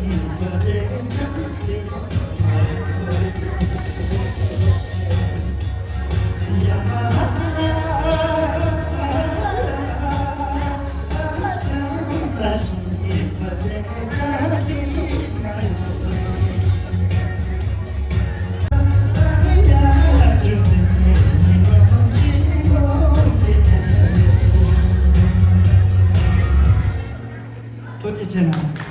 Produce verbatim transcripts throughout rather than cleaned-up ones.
ཐུགས་རྗེ་ཆེ་གནང་།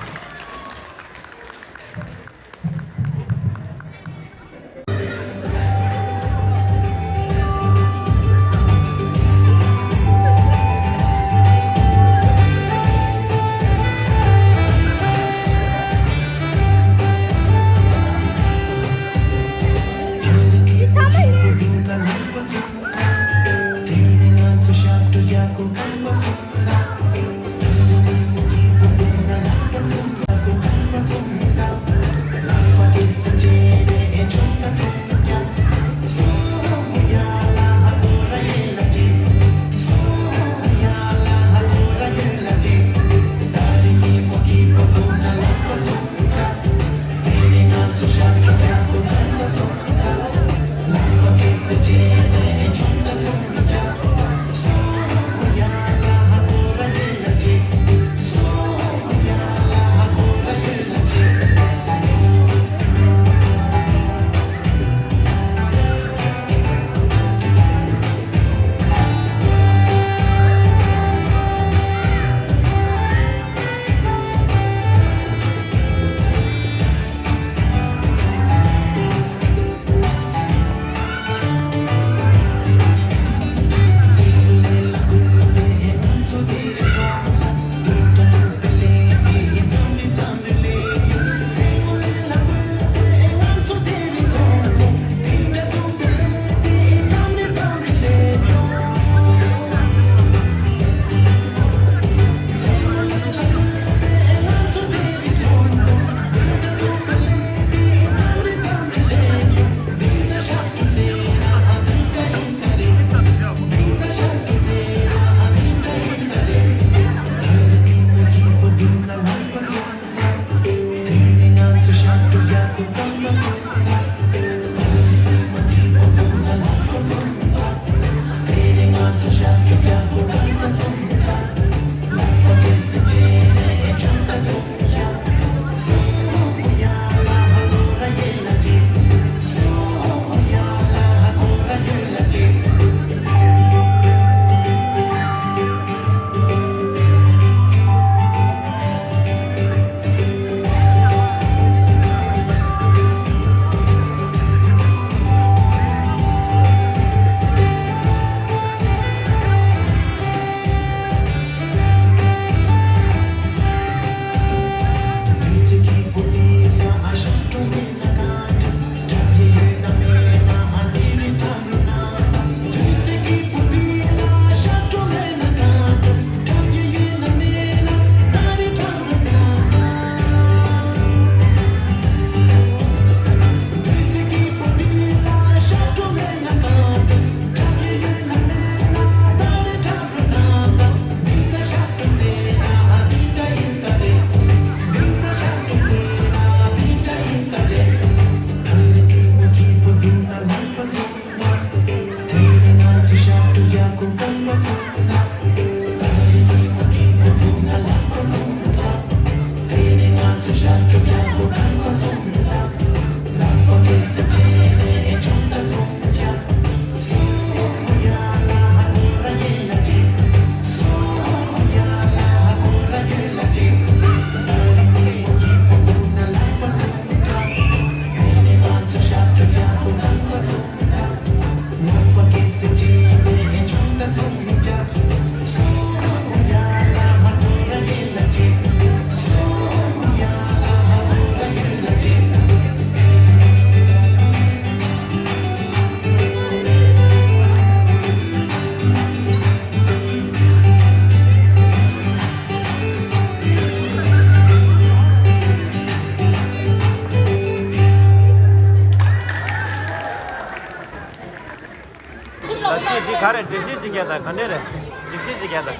ལགས་ཅིག་འདི་ག་རེ་འགྲེལ་བཤད་ཅིག་རྒྱག་དང་། ག་འདྲ་རེད། འགྲེལ་བཤད་ཅིག་རྒྱག་དང་།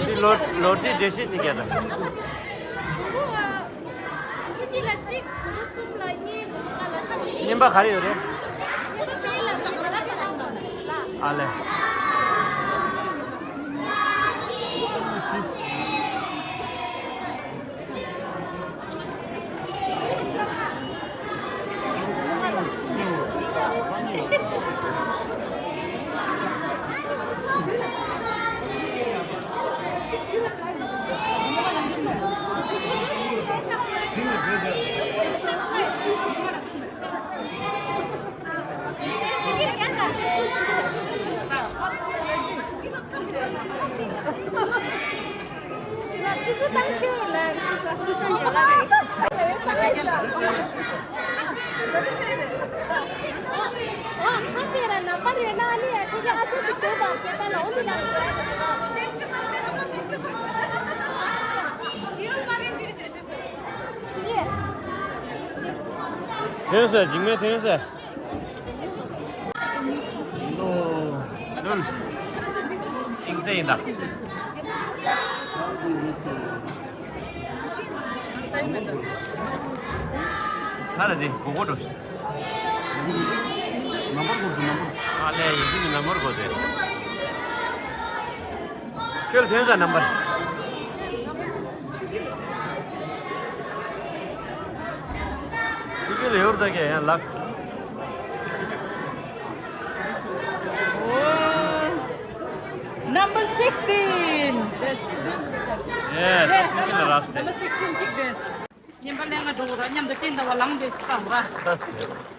འདི་ལོ་ལོ་ཊ་རི་འགྲེལ་བཤད་ཅིག་རྒྱག་དང་། གཅིག་ལ་གཅིག། དགུ་རུ་གསུམ་ལ་གཉིས། དགུ་རུ་ལྔ་ལ་ས་གཅིག། རྙིང་པ་ག་རེ་ཡོད་རེད། རྙིང་པ་གཅིག་ལ་གཉིས་ལ་ལ་ལ་ལ། ཨ་ལེ། ཐོན་ཟེར། འཇིགས་མེད་ཐོན་ཟེར། ཨིན་ཟེར་ཡིན་ད། ང་ལ་དེ་གོ་གོ་འགྲོ། ནམ་བར་གོ་སོང་ནམ་བར། ཨ་ལས་ཡིན་གྱི་ནམ་བར་གོ་དེ། ཁྱོད་ལ་ཐོན་ས་ནམ་བར། ཆུ་རྒྱུན་ལ་ཡོར་ད་གས་ཡང་ལགས། Number sixteen. ཡེ་ད་ཆུ་རྒྱུན་ལ་རགས་ཏེ། Number sixteen ཅིག་རེད། ཉན་པ་ལས་ང་འགྲོ་གི་ར། མཉམ་དུ་སྤྱན་ཟླ་བ་ལངས་ཏེ་བཏང་ར། ད་སེ།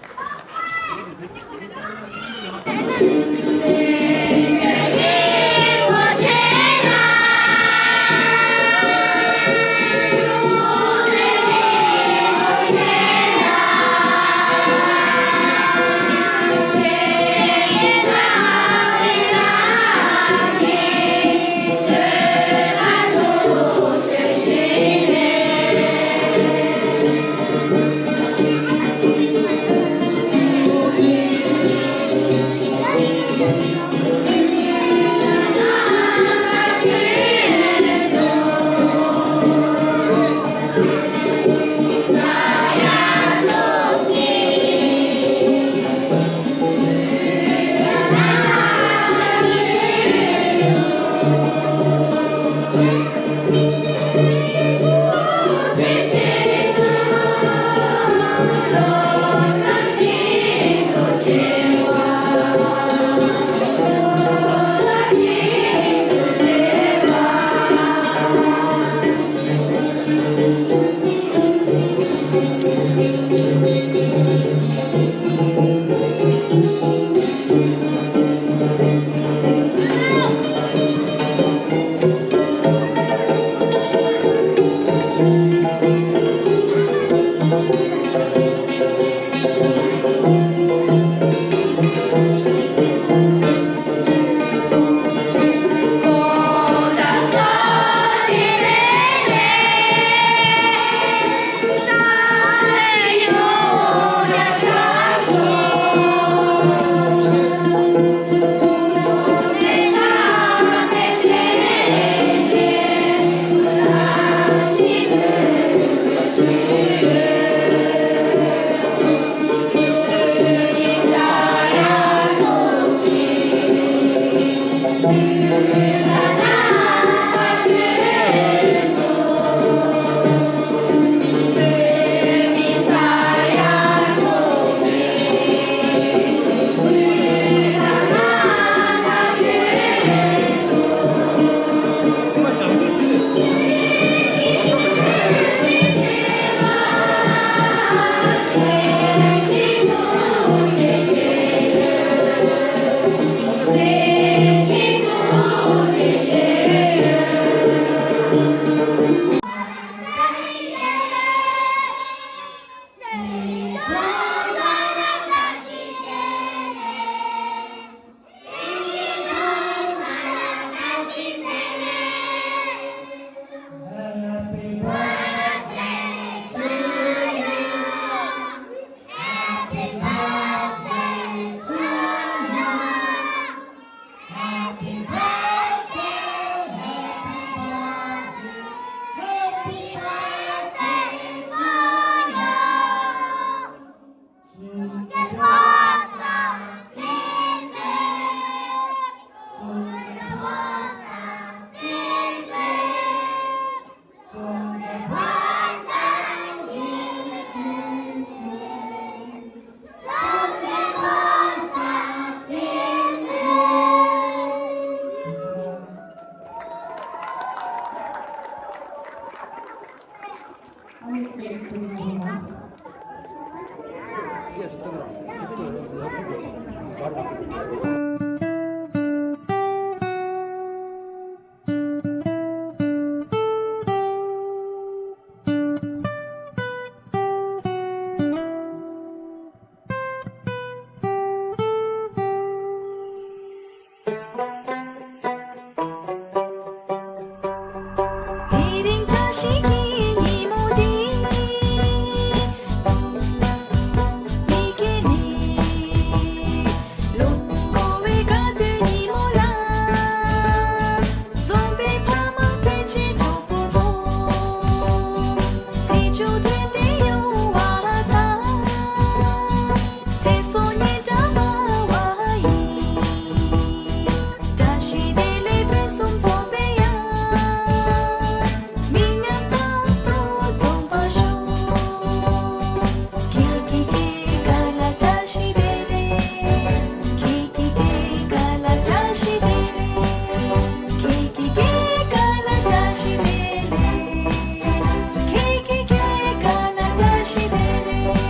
དེ་རིང་བཀྲ་ཤིས་ཀྱི་ཉིན་མོ་འདི། མི་སྐྱེ་མེད་ལོ་འཁོར་བའི་དགའ་སྟོན་ཉིན་མོ་ལ། འཛོམས་པའི་ཕ་མ་སྤུན་མཆེད་གྲོགས་པོ་ཚོ། ཚེས་བཅུ་དོན་ལྡན་ཡོང་བ་དང་། ཚེ་སྲོག་སྙན་གྲགས་འབར་བ་ཡིས། བཀྲ་ཤིས་བདེ་ལེགས་ཕུན་སུམ་ཚོགས་པའི་ཡང་། མི་ཉམས་རྟག་ཏུ་འཛོམས་པར་ཤོག་ཁྱེད་ཀྱི་སྐྱེས་སྐར་ལ་བཀྲ་ཤིས་བདེ་ལེགས། ཁྱེད་ཀྱི་སྐྱེས་སྐར་ལ་བཀྲ་ཤིས་བདེ་ལེགས། ཁྱེད་ཀྱི་སྐྱེས་སྐར་ལ་བཀྲ་ཤིས་བདེ་ལེགས།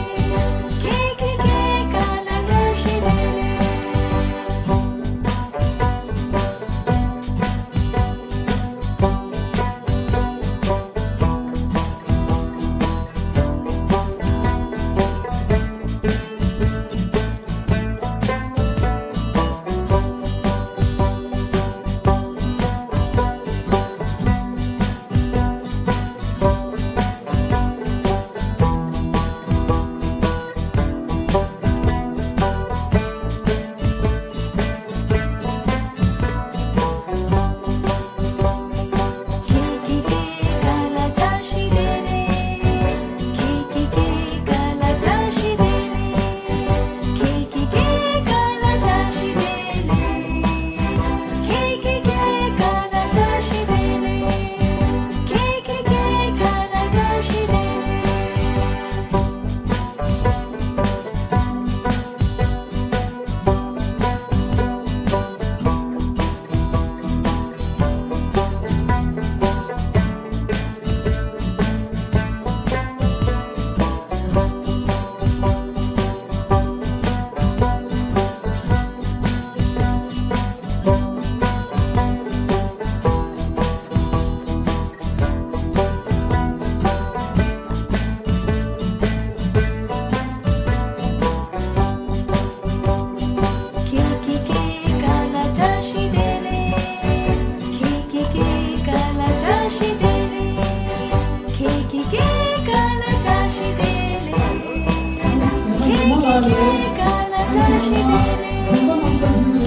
ཁྱེད་ཀྱི་སྐྱེས་སྐར་ལ་བཀྲ་ཤིས་བདེ་ལེགས།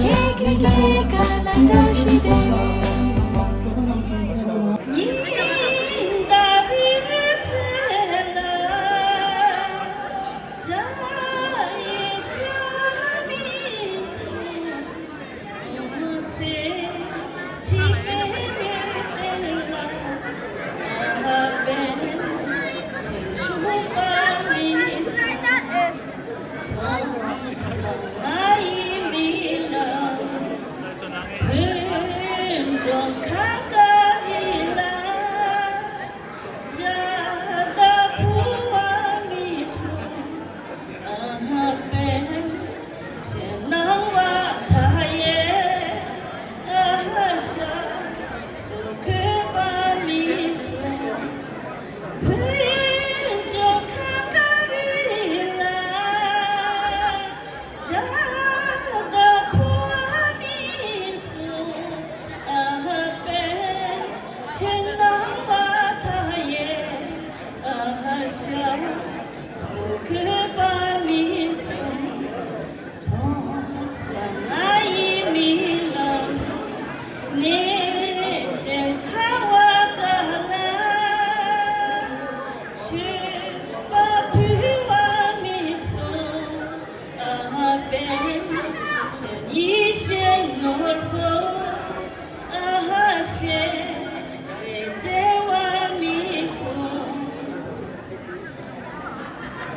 ཁྱེད་ཀྱི་སྐྱེས་སྐར་ལ་བཀྲ་ཤིས་བདེ་ལེགས།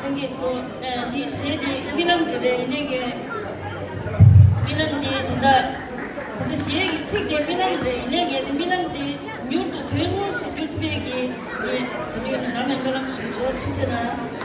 ལྷན་རྒྱས་ཚོ། ཨ། འདི་གཞས་འདི་རྨི་ལམ་ཅིག་རེད། ཡིན་ནའི་གི་རྨི་ལམ་འདི་ད་ལྟ་ད་ལྟ་གཞས་ཀྱི་ཚིག་དེ་རྨི་ལམ་རེད། ཡིན་ནའི་གི་རྨི་ལམ་འདི་མྱུར་དུ་དོན་དངོས་སུ་འགྱུར་ཐུབ་པའི་གི་ངས་ད་དུང་ཡིན་ན་ནམ་ཡང་སྨོན་ལམ་ཞུ་ཆོག་ཐུགས་རྗེ་གནང་།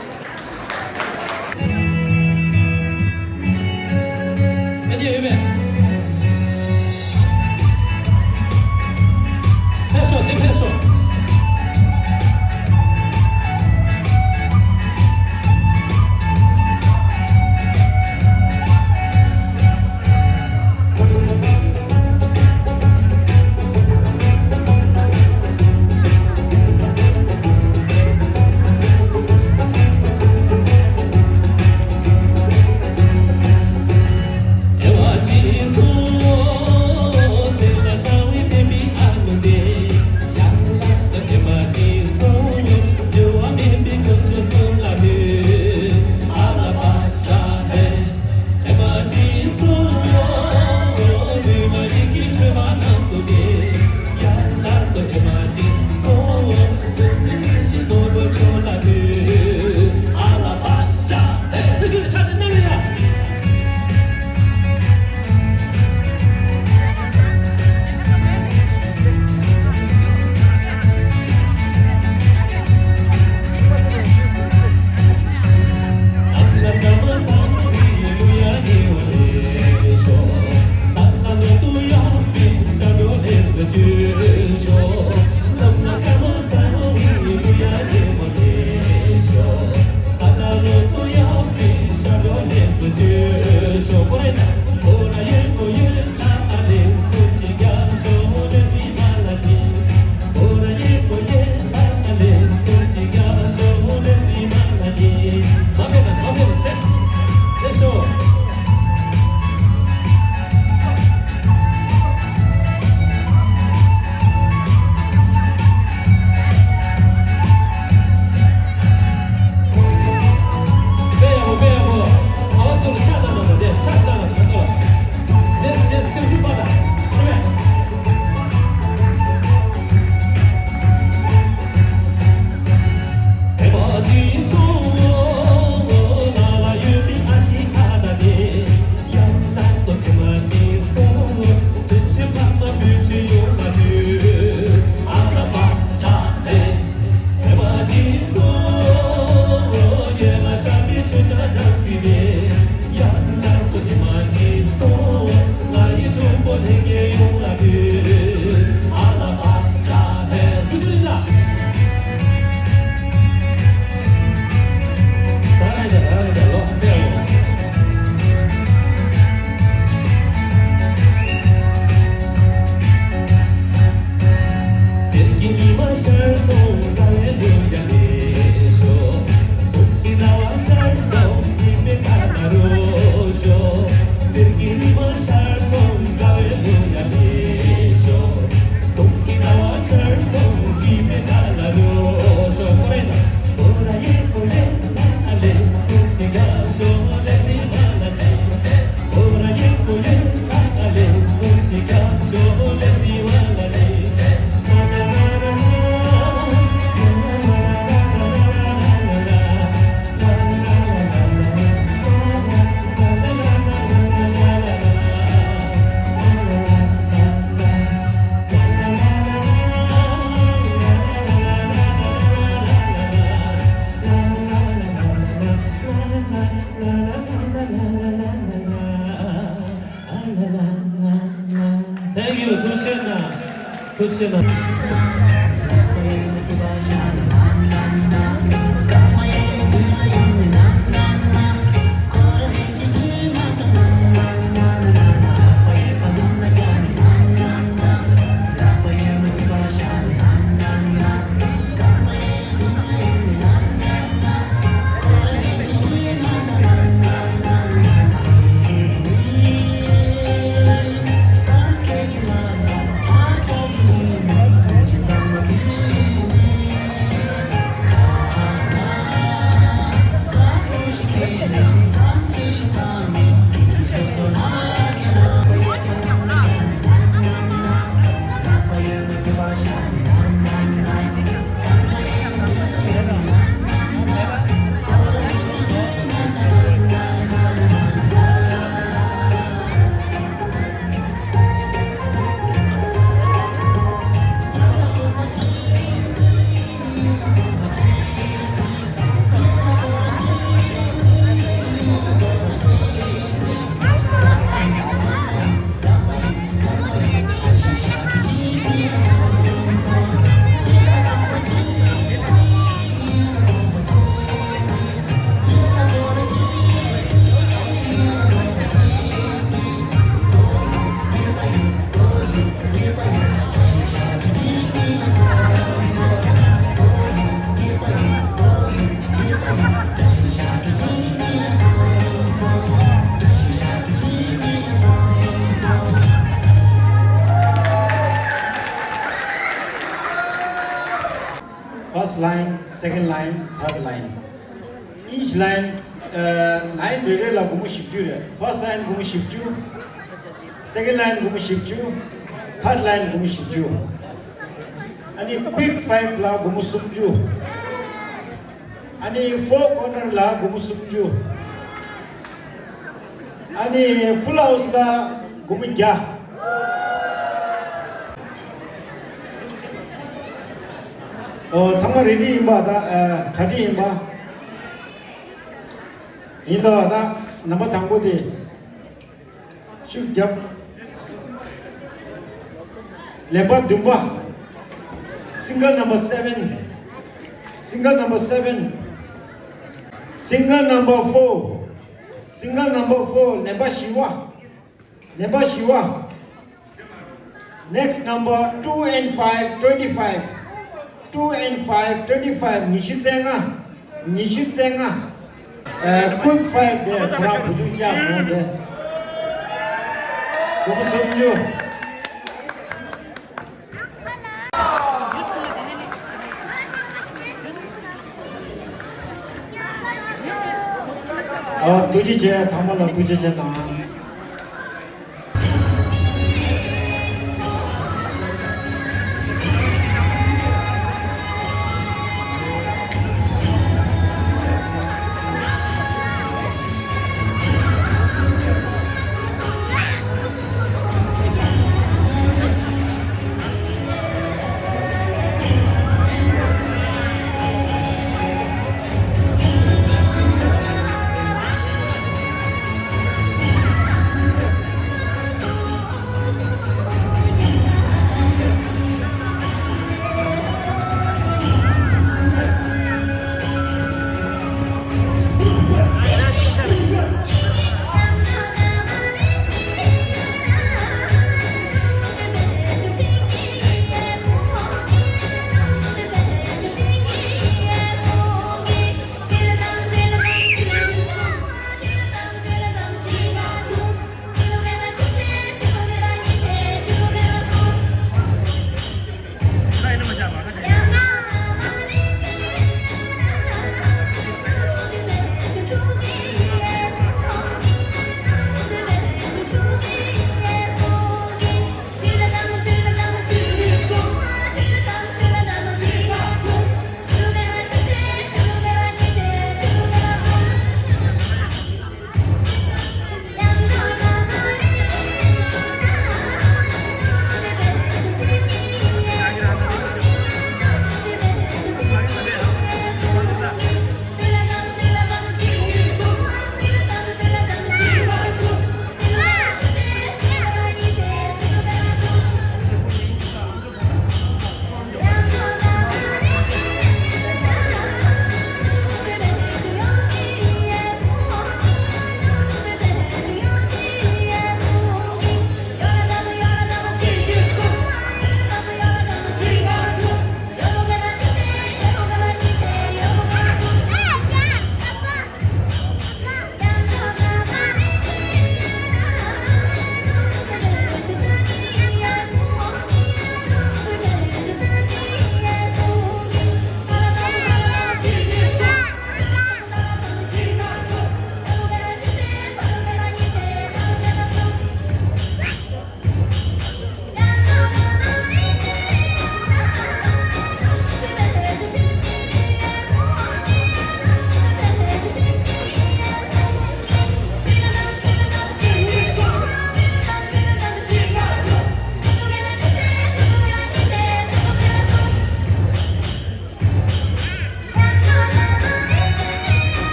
First line, second line, third line. Each line, uh, line རེ་རེ་ལ་སྒོར་མོ་བཞི་བཅུ་རེད། First line སྒོར་མོ་བཞི་བཅུ། Second line སྒོར་མོ་བཞི་བཅུ། Third line སྒོར་མོ་བཞི་བཅུ། ཨ་ནི་quick five ལ་སྒོར་མོ་སུམ་ཅུ། ཨ་ནི་four corner ལ་སྒོར་མོ་སུམ་ཅུ། ཨ་ནི་full house ལ་སྒོར་མོ་བརྒྱ། ཨོ། ཚང་མ་ready ཡིན་པ། ད་ཨ་གྲ་སྒྲིག་ཡིན་པ། ཡིན་ད། ད་རྣམ་པ་དང་པོ་དེ་ཤུགས་རྒྱབ། ལེན་པ་བདུན་པ། Single number seven. Single number seven. Single number four. Single number four. ལེན་པ་བཞི་པ། ལེན་པ་བཞི་པ། Next number two and five, twenty-five. Two and five, twenty-five. ཉི་ཤུ་རྩ་ལྔ། ཉི་ཤུ་རྩ་ལྔ། ཨ། quick five དེ་ཁོ་རང་བུ་ཆུང་བརྒྱ་སོང་དེ། སྒོར་མོ་སུམ་ཅུ། ཨ། ཐུགས་རྗེ་ཆེ། ཚང་མ་ལ་ཐུགས་རྗེ་ཆེ་དང་།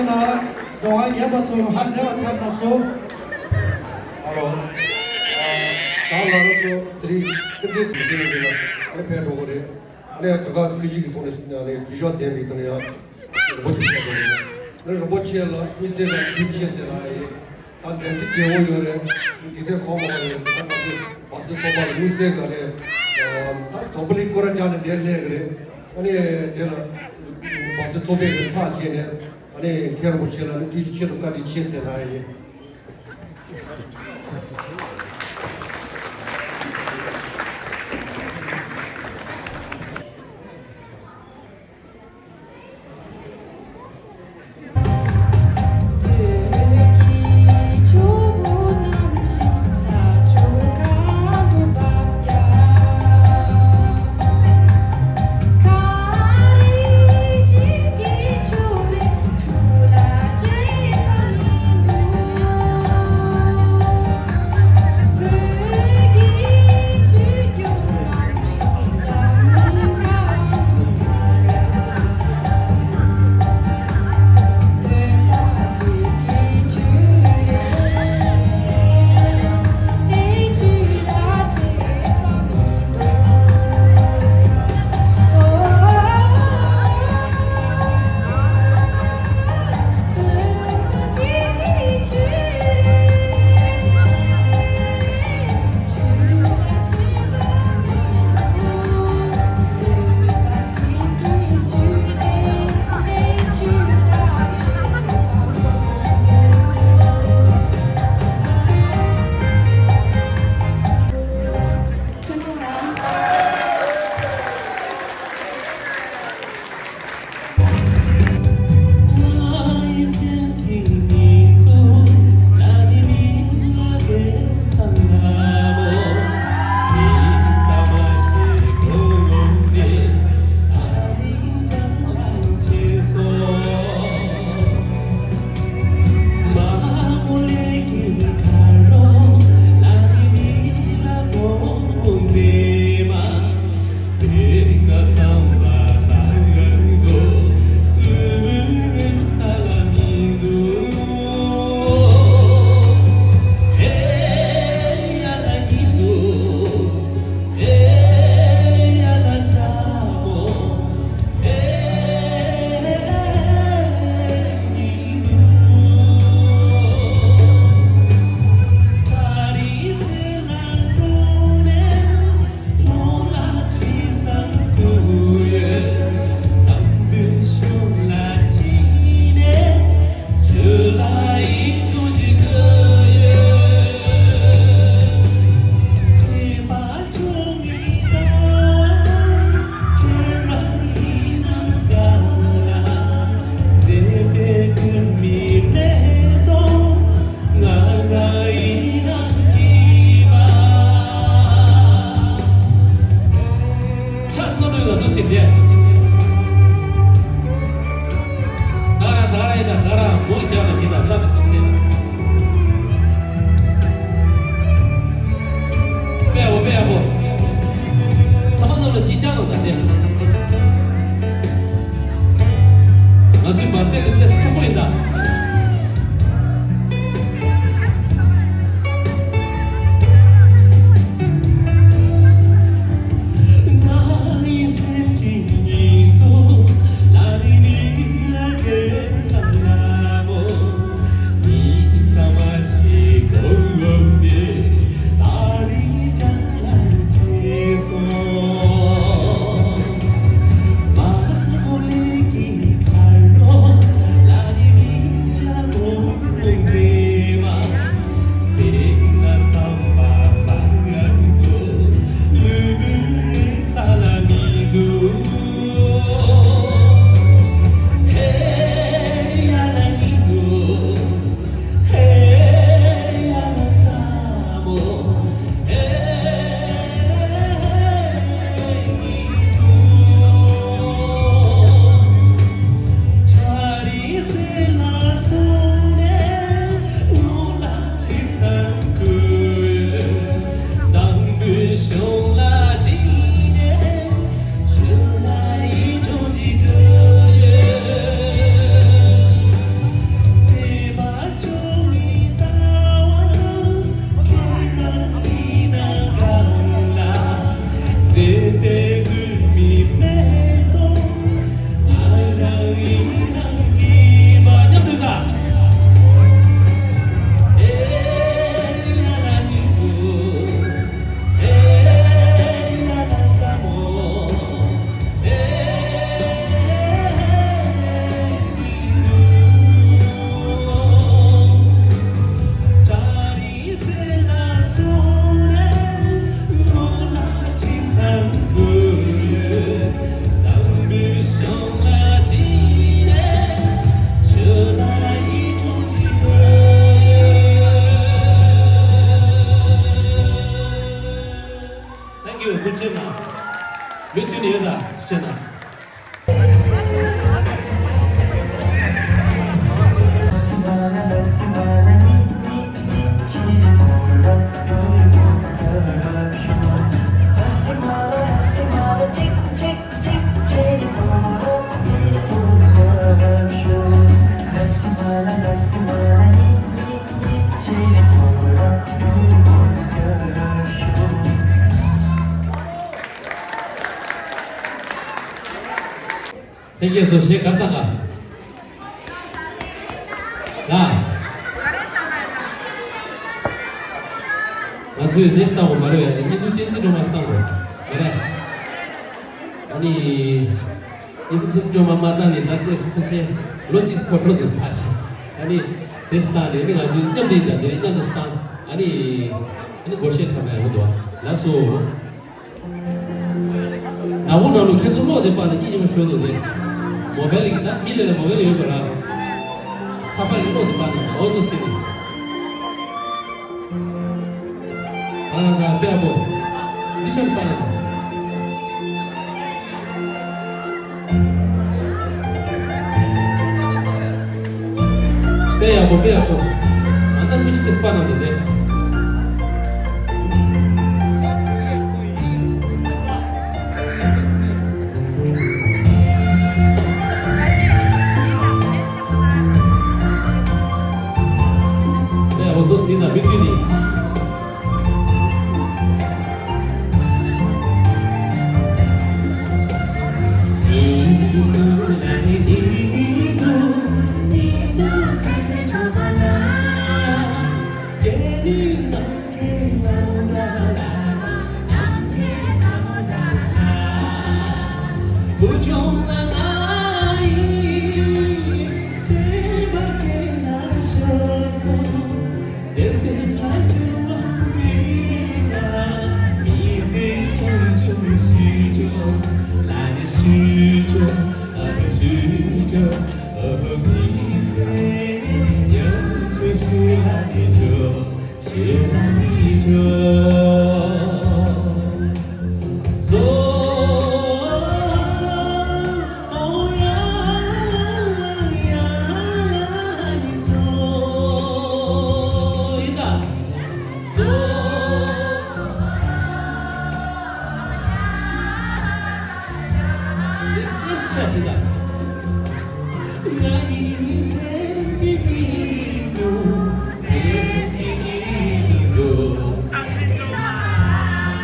ལ་འགྲོ་བ་ངན་པ་ཚོ་ཧ་ལས་པ་ཐེབས་ན་སོ། ཨ་ལོ། ད་ལ་རོ་ཚོ་དེ་རིང་ཏི་ཏི་དུས་ཆེན་ཡིན་ན་ཨ་ནི་ཕེབས་འགྲོ་གི་རེད། ཨ་ནི་ག་ག་སྐུ་བཞུགས་ཀྱི་ཐོག་ནས་ཨ་ནི་གུས་ཞབས་ལྡན་པའི་ཐོག་ནས་ཡང་རིན་པོ་ཆེ་ཕེབས་འགྲོ་གི་རེད། ཨ་ནི་རིན་པོ་ཆེ་ལ་དམིགས་བསལ་གྱི་དུས་ཆེ་ཟེར་ལ་ཡིན། ད་འཛིན་གྲྭ་རྒྱལ་པོ་ཡོད་རེད། དུས་ཚོད་ཁོམ་པ་ཡོད་རེད། ད་ང་ཚོའི་བ་སི་ཚོགས་པ་ལ་དམིགས་བསལ་ག་ནས་ད་དོ་པ་ལི་སྐོར་ར་རྒྱག་ནས་འདིར་སླེབས་ཀྱི་རེད། ཨ་ནི་དེ་ལ་བ་སི་ཚོགས་པའི་གི་ཚགས་བཅད་ནས་ཨ་ནི་མཁན་རིན་པོ་ཆེ་ལ་ནི་དུས་ཆེད་དུ་བཀའ་དྲིན་ཆེ་ཟེར་ལ་ཡིན། ཕྱག་རྣམ་པའི་ང་ཚོ་ཞིག་བསྟན། ད་ར་ད་ར་ཡིན་ད་ད་ར་མོ་བྱས་ལ་ཞིག་ད་ཕྱག་རྣམ་པ་བསྟན། དཔེ་ཡག་པོ་དཔེ་ཡག་པོ། ཚང་མ་རྣམས་ལ་ཅིག་ཅར་གནང་དང་བསྟན། ང་ཚོའི་མ་ཟད་ཀྱི་ཏེ་སུ་ཆོག་པོ་ཡིན་ད། ཡེ་སོ་ཞེས་གར་བཏང་ག་ལ། ང་ཚོས་དེ་ལྟ་བུ་མ་རེད་པས། བརྙན་ཐུང་བསྟན་འཛིན་སྒྲོལ་མ་བཏང་དགོས་མ་རེད། ཨ་ནི། བརྙན་ཐུང་བསྟན་འཛིན་སྒྲོལ་མ་མ་བཏང་ནས་ད་ལྟའི་ཕལ་ཆེར་ལོ་གཅིག་འཁོར་འགྲོ་འདུག་ས་ཆེ། ཨ་ནི། དེ་བཏང་ནས་ནི་ང་ཚོས་མཉམ་དུ་ཡིན་ད་དེ་མཉམ་དུ་བཏང་། ཨ་ནི། ཨ་ནི་སྒོར་གཞས་འཁྲབ་ན་ཡག་པོ་འདུག་ལགས་སོ། ནག་པོ་ནང་ལོ་ཁྱེད་ཚོ་ཀློག་དེ་པ་ན་གཉིད་ཉི་མ་ཤོར་འདུག་དེ། མོ་བེལ་གྱི་ད་མི་ལ་ལ་མོ་བེལ་ཡོད་པ་ར། ཁ་པར་གྱི་ཀློག་དེ་པ་ན་ད་ཨོ་ཏོ་སི་ནི། པ་ན་ད་དཔེ་ཡག་པོ། འདི་ཤར་པ་ན་ད། དཔེ་ཡག་པོ་དཔེ་ཡག་པོ། ཨ་ད་མིག་སི་ཏེ་སི་པ་ན་འདི་དེ། དཔེ་ཡག་པོ་འདུག་ཟིན་ན་མི་མཐུན་ནི།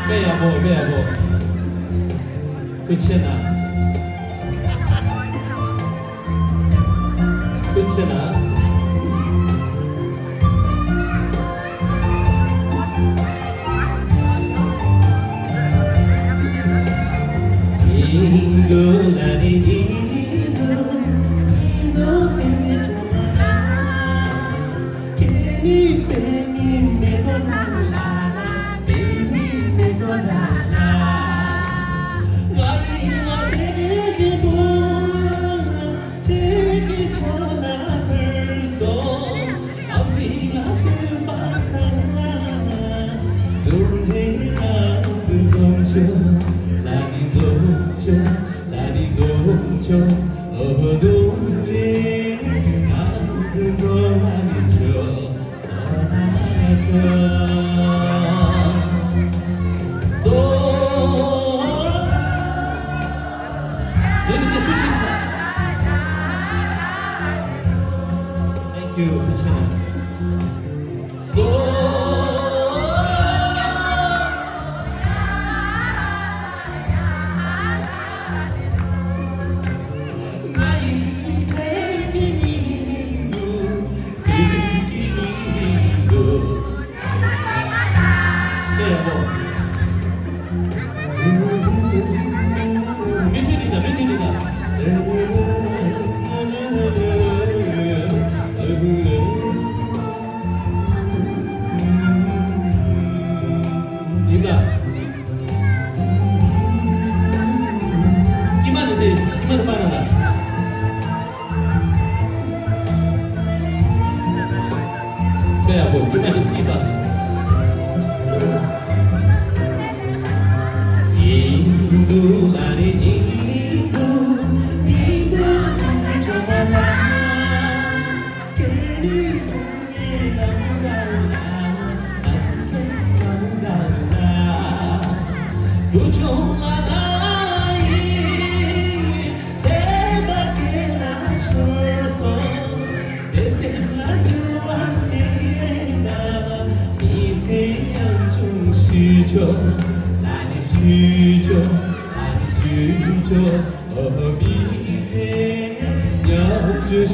དཔེ་ཡག་པོ། དཔེ་ཡག་པོ། ཐུགས་རྗེ་གནང་། ཐུགས་རྗེ་གནང་། Thank you. Thank you.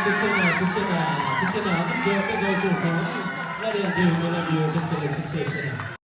ཐུགས་རྗེ་གནང་། ཐུགས་རྗེ་གནང་། ཐུགས་རྗེ་གནང་། ཨ་ནི་མཇལ་བ་དཔེ་དགའ་བོ་བྱུང་སོང་། ཨ་ནི་སླར་ཡང་མཇལ་བའི་སྨོན་ལམ་ཡོད། བཀྲ་ཤིས་བདེ་ལེགས། ཐུགས་རྗེ་ཆེ། ཐུགས་རྗེ་གནང་།